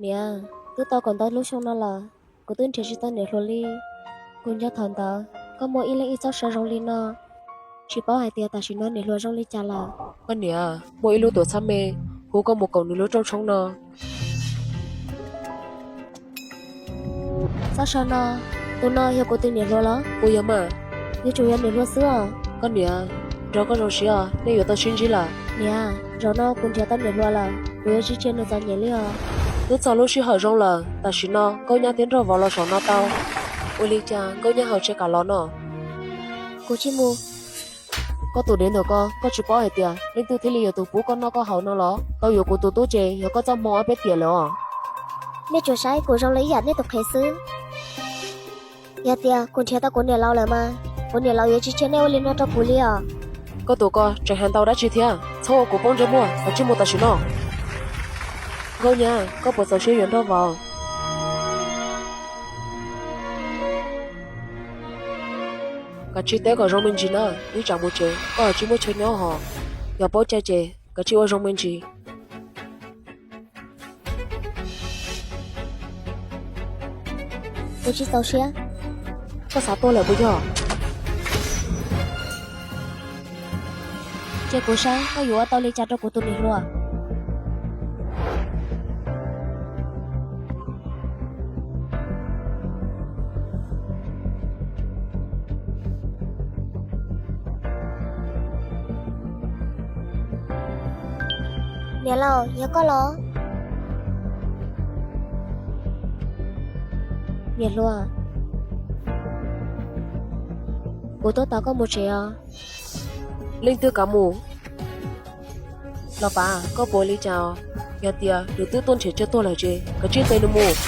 Niam, twb tau kaum ntau lub xyoo no lawm, kuv twb nrhiav tsis tau niam hluas li. Kuv nco thaum ntawd koj muaj ib leeg ib txoj saw zoo li no, tsis paub hais tias tam sim no niam hluas zoo li cas lawm. Koj niam, muaj ib lub tuam txhab me hu koj mus koom nws lub rooj tshoob no. Txoj saw no, tus no yog kuv tus niam hluas los? Kuj yog mas. Yuav tsum yog niam hluas xwb os. Koj niam, nrog koj zoo siab os, nej yuav tau sib ntsib lawm. Niam, zaum no kuv nrhiav tau niam hluas lawm, kuv yuav tsis cia nws txom nyem li os. Twb txog lub sij hawm zoo lawm, tam sim no Nkauj Nyab thiab nraug vauv los saum no tau. Ua li cas Nkauj Nyab ho tsis kam los no? Kuv tsis mus. Koj tus dev ntawm ko, koj tsis paub hais tias leej twg thiaj li yog tus pub koj noj koj haus no los? Tau yuav kuv tus tub ces yog koj txoj hmoo ob peb tiam lawm os. Nej tsuas saib kuv zoo li ib yam nej tus qhev xwb. Yog tias kuv nrhiav tau kuv niam laus lawm mas, kuv niam laus yuav tsis cia nej ua li no rau kuv li os. Koj tus ko tseem hais ntau dab tsi thiab? Txhob ua kuv poob ntsej muag, kav tsij mus tam sim no. Nkauj Nyab, koj puas txaus siab yuav nraug vauv? Kav tsij teb kom zoo me ntsis na, ib tsam mus tsev koj ho tsis muaj chaw nyob hos. Yog paub cai ces kav tsij ua zoo me ntsis. Kuv tsis txaus siab. Koj xav tuag lawm puas yog? Cia kuv saib koj yuav ua tau li cas rau kuv tus niam hluas. Niam laus, yog koj los? Niam hluas, kuv tuaj tos koj mus tsev os. Leej twg kam mus? Los pav, koj puas ua li cas? Yog tias nws twb tuaj nrhiav tsawg tuag lawm ces kav tsij ntes nws mus.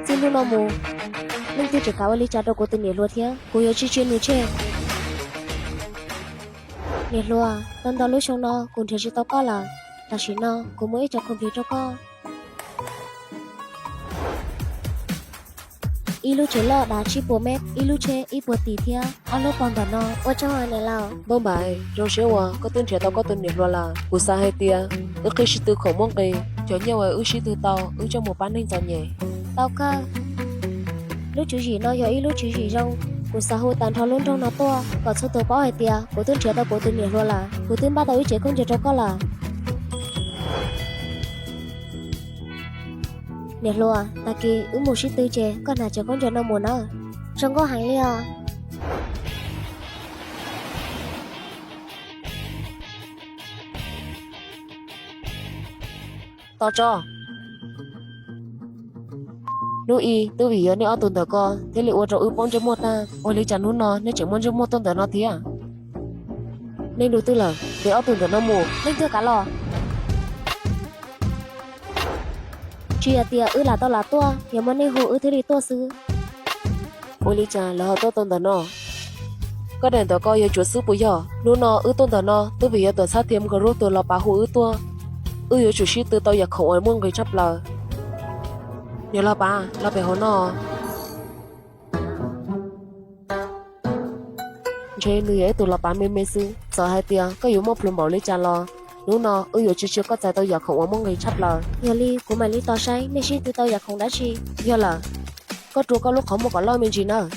Txij hnub no mus, leej twg tseem kam ua li cas rau kuv tus niam hluas thiab, kuv yuav tsis tsia nws tseg. Niam hluas, tau ntau lub xyoo no kuv nrhiav tsis tau koj lawm. Tam sim no kuv muaj ib co khoom plig rau koj. Ib lub tsev loj dav tsib puas mev, ib lub tsheb ib puas tis thiab ob lub paus ntawm no. Ua tsaug niam laus. Npauj Npaiv, zoo siab uas koj twb nrhiav tau koj tus niam hluas lawm. Kuv xav hais tias wb qhib sib tw khoom muaj nqis, cov nyiaj uas wb sib tw tau wb coj mus pab neeg txom nyem. Tau kawg. Lub tswv yim no yog ib lub tswv yim zoo, kuv xav hu tag nrho lub nroog no tuaj kom txhua tus paub hais tias kuv twb nrhiav tau kuv tus niam hluas lawm, kuv twb npaj tau ib tsev khaub ncaws rau koj lawm. Niam hluas, tag kis wb mus sib tw ces koj hnav tsev khaub ncaws no mus nawb. Zoo nkauj heev li os. Tos tso. Hnub ib twb vim yog nej ob tug ntawm ko thiaj li ua rau wb poob ntsej muag tag, ua li cas hnub no nej tseem muaj ntsej muag tuaj ntawm no thiab? Nej lub twg lawm, ntes ob tug ntawm no mus. Leej twg kam los? Tsis yog tias wb lam tau lam tuaj, yog muaj neeg hu wb thiaj li tuaj xwb. Ua li cas lawv ho tuaj tau ntawm no? Koj daim ntawm ko yog tsuav xwb puas yog? Hnub no wb tuaj ntawm no twb vim yog tuam txhab Thiam Nkaus Rub tus los pav hu wb tuaj. Wb yuav tsum sib tw tau yam khoom uas muaj nqis tshaj plaws. Niam los pav, los pem hauv no. Ntshe nws yog ib tug los pav me me xwb. Txawm hais tias koj yuav muaj plhus npaum li cas los hnub no wb yuav tsis tsia koj txais tau yam khoom uas muaj nqis tshaj plaws. Yog li kuv mam li tos saib nej sib tw tau yam khoom dab tsi. Yog lawm, koj rua koj lub qhov muag kom loj me ntsis nawb.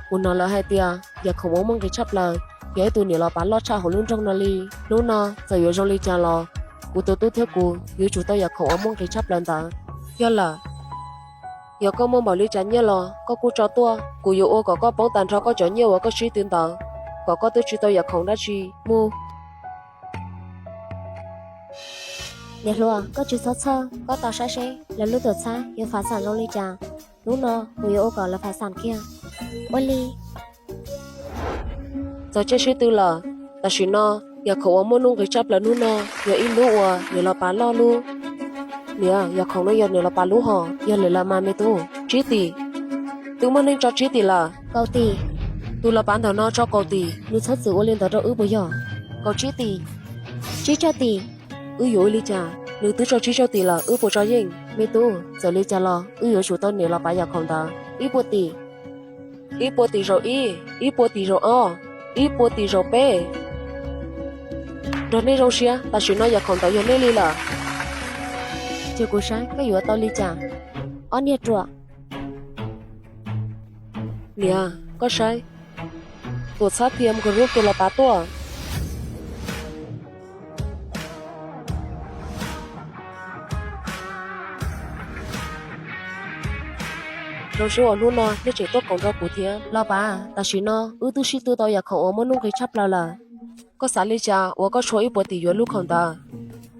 Kuv hnov lawv hais tias yam khoom uas muaj nqis tshaj plaws yog ib tug niam los pav loj tshaj hauv lub nroog no li. Hnub no txawm yuav zoo li cas los kuv tus tub thiab kuv yuav tsum tau yam khoom uas muaj nqis tshaj plaws ntawd. Yog lawm, yog koj muaj npaum li cas nyiaj los koj kuj tso tuaj, kuv yuav ua kom koj poob tag nrho koj cov nyiaj uas koj sib tw ntawd, kom koj twb tsis tau yam khoom dab tsi. Mus. Niam hluas, koj tsis txhob txhawj, koj tos saib seb lawv lub tuam txhab yuav fav xam zoo li cas. Hnub no kuv yuav ua kom lawv fav xam kiag. Ua li. Txog caij sib tw lawm. Tam sim no yam khoom uas muaj nuj nqis tshaj plaws hnub no yog ib lub uas niam los pav loj lub. Niam, yam khoom no yog niam los pav lub hos, yog lwm los mas me tub. Tsib tim. Twb muaj neeg tso tsib tim lawm. Kaum tim. Tus los pav ntawm no tso kaum tim, nws txhob txwm ua li ntawd rau wb puas yog? Kaum tsib tim. Tsib caug tim. Wb yuav ua li cas? Nws twb tso tsib caug tim lawm, wb puas tso yeej? Me tub, txawm li cas los wb yuav tsum tau niam los pav yam khaum ntawd. Ib puas tim. Ib puas tim zaum ib, ib puas tim zaum ob, ib puas tim zaum peb. Nrog nej zoo siab, tam sim no yam khaum ntawd yog nej li lawm. Ces kuv saib koj yuav tau li cas. Ob niag ruam. Niam, koj saib, Tuam Txhab Thiam Group tus los pav tuaj. Zoo siab uas hnub no nej tseem tuaj koom nrog kuv thiab. Los pav, tam sim no wb twb sib tw tau yam khaum uas muaj nuj nqis tshaj plaws lawm. Koj xav li cas uas koj tshuav ib puas tim yuav lub khoom ntawd?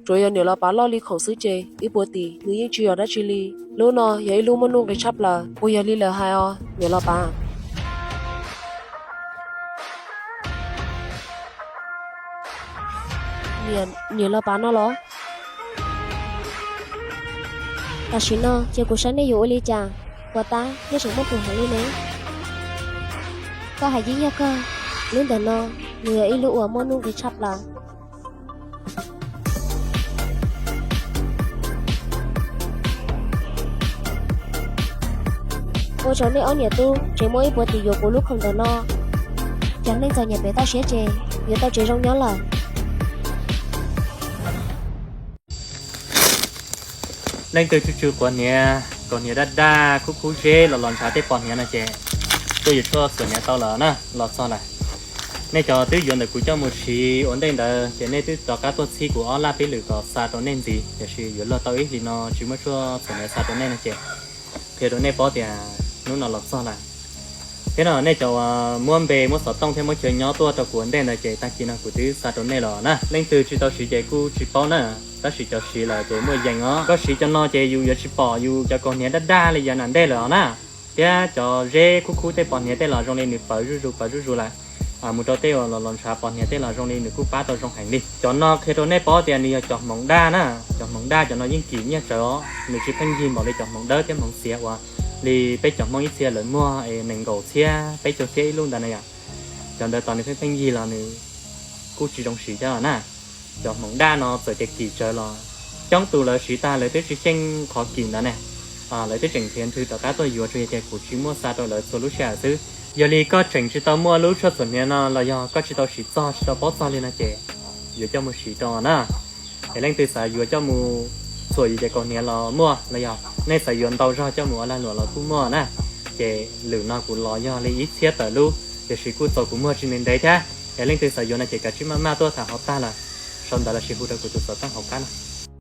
Tsuas yog niam los pav loj li khoom xwb ces ib puas tim nws yeej tsis yog dab tsi li. Lub no yog ib lub muaj nuj nqis tshaj plaws, puas yog li lawv hais os niam los pav? Niam los pav no los? Tam sim no ces kuv saib nej yuav ua li cas. Puas tab nej tseem muaj tus heev li ne? Koj hais yeej yog kawg, lub ntawm no nws yog ib lub uas muaj nuj nqis tshaj plaws. Ua rau nej ob niam tub tseem muaj ib puas tim yuav kuv lub khoom ntawm no. Cov neeg txom nyem pem toj siab ces yuav tau tsev zoo nyob lawm. Leej twg tsw tsw quav hniav, kaus hniav daj daj khub khub zeb los los ntshav tej pos hniav no ces tuaj yuav tshuaj txhuam hniav tau lawm na, los txog lawm. Nej cov twb yuav ntawm kuv coj mus siv ua ntej ntawd ces nej twb rov qab tuaj txhib kuv ob laj peb lwm kom xa rau nej ntxiv, tiam sis yuav luag tau ib hlis no tsis muaj tshuaj txhuam hniav xa rau nej no ces qhia rau nej paub tias hnub no los txog lawm. Thiab no nej cov uas muab npe muab xov tooj thiab muab chaw nyob tuaj rau kuv ua ntej ntawd ces tag kis no kuv twb xa rau nej los na. Leej twg tsis tau siv ces kuj tsis paub na, tab sis cov siv lawm ces muaj yees os. Koj siv cov no ces yus yuav tsis pom yus cov kaus hniav daj daj li yav nram ntej lawm os na. Thiab cov zeb khub khub tej pos hniav tej los zoo li nws pawv zuj zus pawv zuj zus lawm. Mus rau tej uas los los ntshav pos hniav tej los zoo li nws kuj pab tau zoo heev li. Cov no qhia rau nej paub tias nws yog cov hmoov daj na. Cov hmoov daj cov no yeej kim nyiaj tsawv os, nws tsis pheej yig npaum li cov hmoov dawb thiab hmoov xiav uas li peb cov Hmoob ib txhia lawv muag es nees nkaum txhiab peb caug txhiab ib lub ntawd na yom. Cov ntawd tos nws pheej pheej yig los nws kuj tsis zoo siv thiab na. Cov hmoov daj no txawm tias kim tsawv los coob tus lawv siv tag lawv twb tsis xyeej qhov kim ntawd ne. Lawv twb tseem nrhiav nthwv rov qab tuaj yuav tsuas yog tias kuv tsis muaj xa rau lawv txhua lub sij hawm xwb. Yog li koj tseem tsis tau muaj lub tshuaj txhuam hniav no los yog koj tsis tau siv txog tsis tau paub txog li no ces yuav coj mus siv rau na. Es leej twg xav yuav coj mus txhuam yus cov kaus hniav los muaj los yog nej xav yuav ntau zog coj mus ua lag luam los kuj muaj na. Ces lwm no kuv los yog li ib txhiab tawm lub, tiam sis kuj txaus kuv muag tsis ntev ntev thiab. Es leej twg xav yuav no ces kav tsij maj maj tuaj tham hauv tag lawm, sau ntawv los sis hu rau kuv tus xov tooj hauv qab no.